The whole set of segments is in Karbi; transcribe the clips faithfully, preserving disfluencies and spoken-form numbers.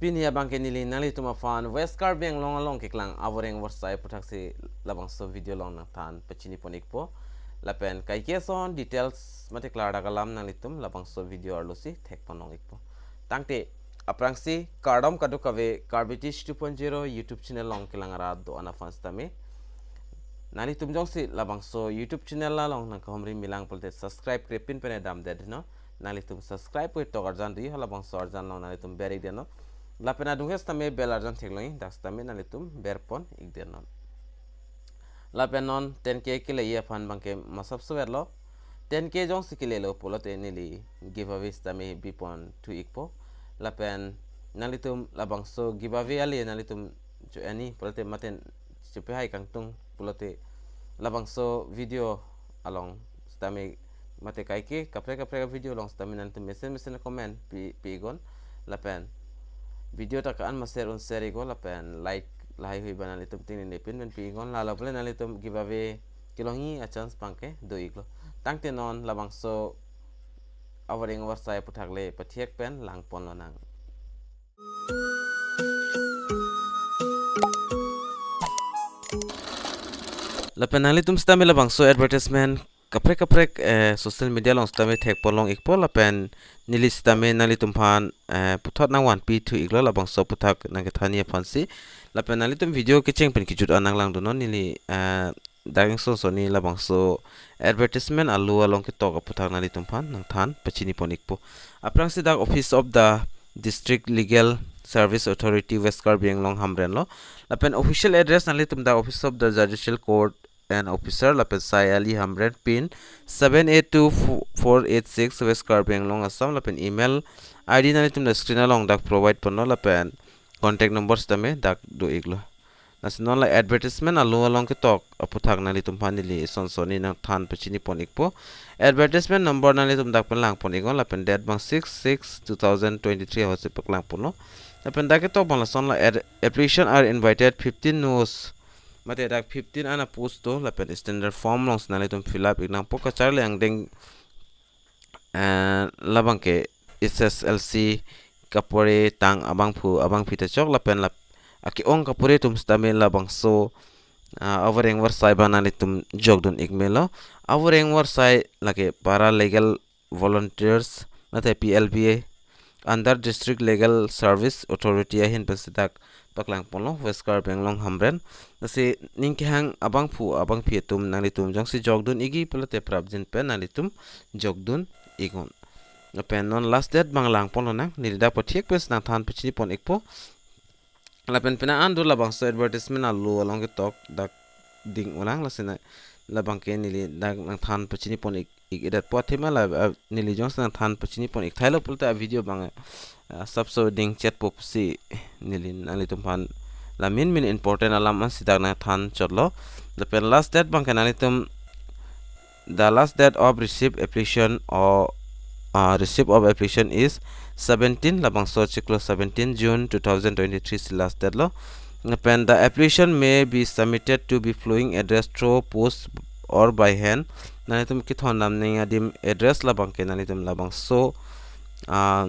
Pini abangke neli nanglitum aphan West Karbi Anglong along keklang avoreng avarsai aputhaksi labangso video along nangthan pachini pon ikpo. Lapen kaike ason details mate klardak alam nanglitum labangso video arlosi thek pon long ikpo. Tangte aphrangsi kardom kadokave Karbi Teach two point zero YouTube channel along kelang arat do-an aphan sitame nanglitum jongsi labangso YouTube channel along nangkahumri milang pulote subscribe krepin pen damdet non. Nanglitum subscribe pu tok arjan do-ik, halabangso arjan along nanglitum ber ik det non. Lapen adung hes tame bell arjan theklong ik, dak sitame nanglitum ber pon ik det non. Lapen non ten K keleji aphan abangke masap suet lo. Ten K jongsi kelelo pulote neli giveaway sitame bi pon thu ikpo. Lapen nanglitum labangso giveaway ale nanglitum jo ani pulote maten chepehai kangtung pulote labangso video along sitame mate kaike kaprek kaprek video along sitame nanglitum mesen mesen comment pi, pi iknon. Lapen video ta ka-an ma share un share iknon lapen like lahai hui ba nanglitum tingnepin pen pi iknon, lalo pulote nanglitum giveaway kelongji achance abangke do iklo. Tangte non labangso avoreng avarsai aputhak le pathek pen lang pon lonang. Lapen nanglitum sitame labangso advertisement kaprek kaprek, eh, social media along sitame thek pon long ikpo, lapen neli sitame nanglitum aphan, eh, puthot nangvanpi thu iklo labangso aputhak nangkethanji aphansi. Lapen nanglitum video kecheng pen kejut an nanglang dun non, neli, eh, dak ingson sonni labangso advertisement alo along ketok aputhak nanglitum aphan nangthan pachini pon ikpo. Aphrangsi dak Office of the District Legal Service Authority, West Karbi Anglong, Hamren lo. Lapen official address nanglitum dak Office of the Judicial Court and Officer, lapen Sai Ali Hamren, pin seven eight two four eight six, West Karbi Anglong, Assam, lapen email I D nanglitum dak screen along dak provide pon lo, lapen contact number sitame dak do iklo. Lasi non la advertisement alo along ketok aputhak nanglitum aphan neli ison sonni nangthan pachini pon ikpo. Advertisement number nanglitum dak pen lang pon iknon, lapen date abang six six two thousand twenty-three ahut si paklang pon lo. Lapen dak ketok abang lason lo, ad-, application are invited fifteen nos. Mate dak fifteen an a-post do, lapen standard form alongsi nanglitum fill up ik nangpo, kacharli angdeng, eh, labangke H S L C kapore tang abangphu abangphi ta chok, lapen lap ake-ong kapore atum sitame labangso, ah, avoreng avarsai abang nanglitum jokdun ik melo. Avoreng avarsai lake paralegal volunteers mate P L V A under District Legal Service Authority ahin pensi dak paklang pon lo, West Karbi Anglong, Hamren. Lasi ning kehang abangphu abangphi atum nanglitum jongsi jokdun ikji pulote prapjin pen nanglitum jokdun iknon. Lapen non last date abang lang pon lonang, neli dak pathek pensi nangthan pachini pon ikpo. Lapen pina an do labangso advertisement alo along ketok dak ding unang, lasi na labangke neli dak nangthan pachini pon ik, ik-edet po, athema la, ah, neli jongsi nangthan pachini pon ik thailo pulote a-video abang, ah, sapso ding chetpo pusi neli nanglitum aphan la main main important alam ansi dak nangthan chotlo. Lapen last date abangke nanglitum, the last date of receive application or, uh, receive of application is seventeen, labangso chiklo seventeen June two thousand twenty-three si last date lo. Lapen the application may be submitted to be following address through post or by hand. Nanglitum kethondam nangji adim address labangke nanglitum labangso, ah,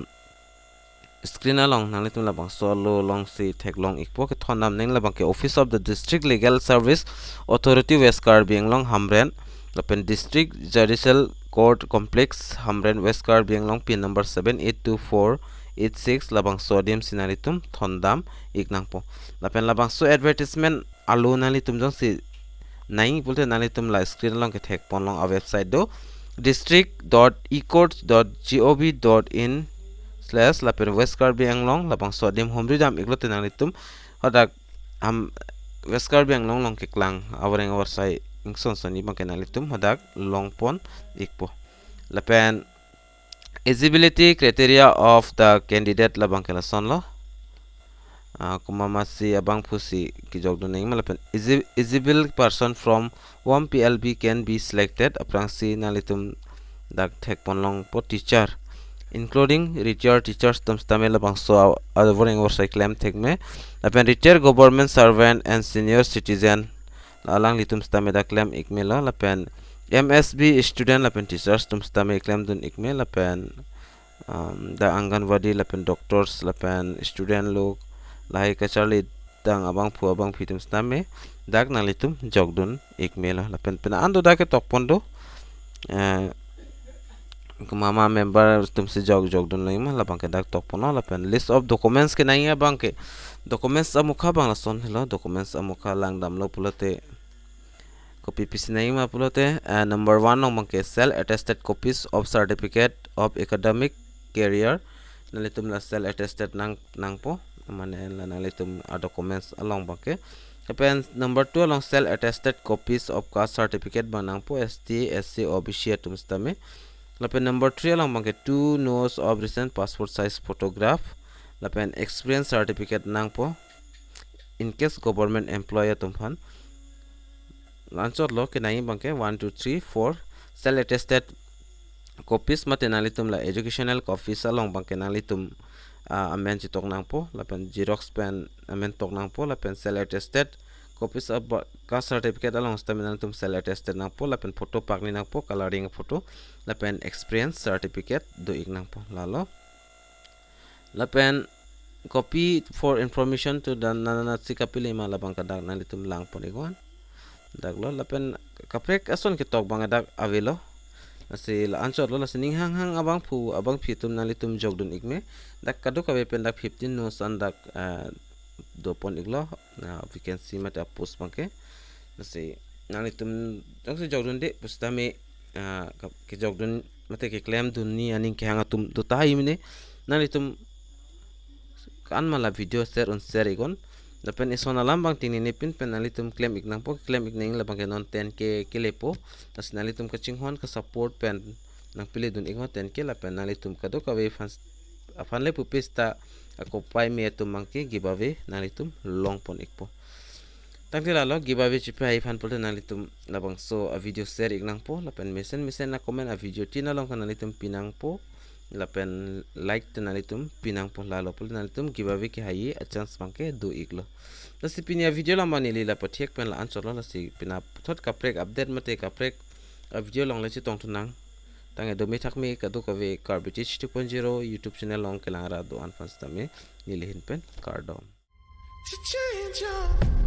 screen along nanglitum labangso alo alongsi theklong ikpo, kethondam nangji labangke Office of the District Legal Service Authority, West Karbi Anglong, Hamren, lapen District Judicial Court Complex, Hamren, West Karbi Anglong, pin number seven eight two four eight six, labangso adim si nanglitum thondam ik nangpo. Lapen labangso advertisement alo nanglitum jongsi nangji pulote nanglitum la screen along kethek pon long a-website do, district dot ecourts dot gov dot in slash lapen West Karbi Anglong, labangso adim humri dam iklote nanglitum hadak ham West Karbi Anglong along keklang avoreng avarsai ingson sonni abangke nanglitum hadak long pon ikpo. Lapen eligibility criteria of the candidate labangke lason lo. Ah, komat masi abangphu si kejokdun nangji ma lapen egi-, eligible person from whom P L V can be selected, aphrangsi nanglitum dak thek pon longpo teacher, including retired teachers atum sitame labangso a-, avoreng avarsai klem thek me, lapen retired government servant and senior citizen alanglitum sitame dak klem ik melo, lapen M S B student lapen teachers atum sitame klemdun ik me, lapen um, dak Anganwadi lapen doctors lapen student lok lahai kacharli tang abangphu abangphi atum sitame dak nanglitum jokdun ik melo. Lapen pina an do dak ketok pon do, eh, komat ma member atum si jok jokdun lagi ma labang ke dak tok ponlo. Lapen list of documents kenangji abang ke, documents amukha abang lason helo, documents amukha langdamlo pulote kopi pisi nangji ma pulote, eh, number one along abang ke self attested copies of certificate of academic career. Nanglitum la self attested nang nangpo, mane la nanglitum a documents along abang ke. Lapen number two along self attested copies of caste certificate abang nangpo, S T, S C, O B C atum sitame. Lapen number three along abang ke two nos of recent passport size photograph. Lapen experience certificate nangpo, in case government employee atum aphan. La-anchotlo kenangji abang ke one, two, three, four self attested copies mate nanglitum la educational copies along abang ke nanglitum, ah, amen chetok nangpo, lapen xerox pen amen tok nangpo, lapen self attested copies of ba-, caste certificate along sitame nanglitum self attested nangpo, lapen photo pakni nangpo, coloring photo, lapen experience certificate do ik nangpo, lalo. Lapen copy for information to dan nana si kapili ma labang ke dak nanglitum lang pon iknon. Daklo, lapen kaprek ason ketok abang dak avelo. Lasi la-anchotlo, lasi ning hanghang abangphu abangphi atum nanglitum jokdun ik me. Dak kadokave pen dak fifteen nos an dak, eh, do pon iklo. Na vacancy mate a post abang ke. Lasi nanglitum jongsi jokdunde pusitame, ah, ke, kejokdun mate keklemdunji aning kehang atum do tahai mene, nanglitum ko-an ma la video share un share iknon. Lapen ison alam abang tinine pin pen nanglitum klem ik nangpo, klem ik nang labang ke non ten K kelepo. Lasi nanglitum kachinghon ka support pen nangpili dun iknon ten K, lapen nanglitum kadokave aphan, aphan le pupe sita akopai me atum abang ke giveaway nanglitum long pon ikpo. Tangte lalo giveaway chipahai aphan pulote nanglitum labangso a video share ik nangpo, lapen mesen mesen a comment a video tin along ke nanglitum pi nangpo, lapen like te nanglitum pi nangpo, lalo pulote nanglitum giveaway kehai a chance abang ke do iklo. Lasi pini a video along abang neli la pathek pen la-anchotlo, lasi pina puthot kaprek update mate kaprek a video along le chetong thu nang. Tangte do me thak me kadokave Karbi Teach two point zero YouTube channel along kelang ra do-an aphan sitame neli ahin pen kardom. To change your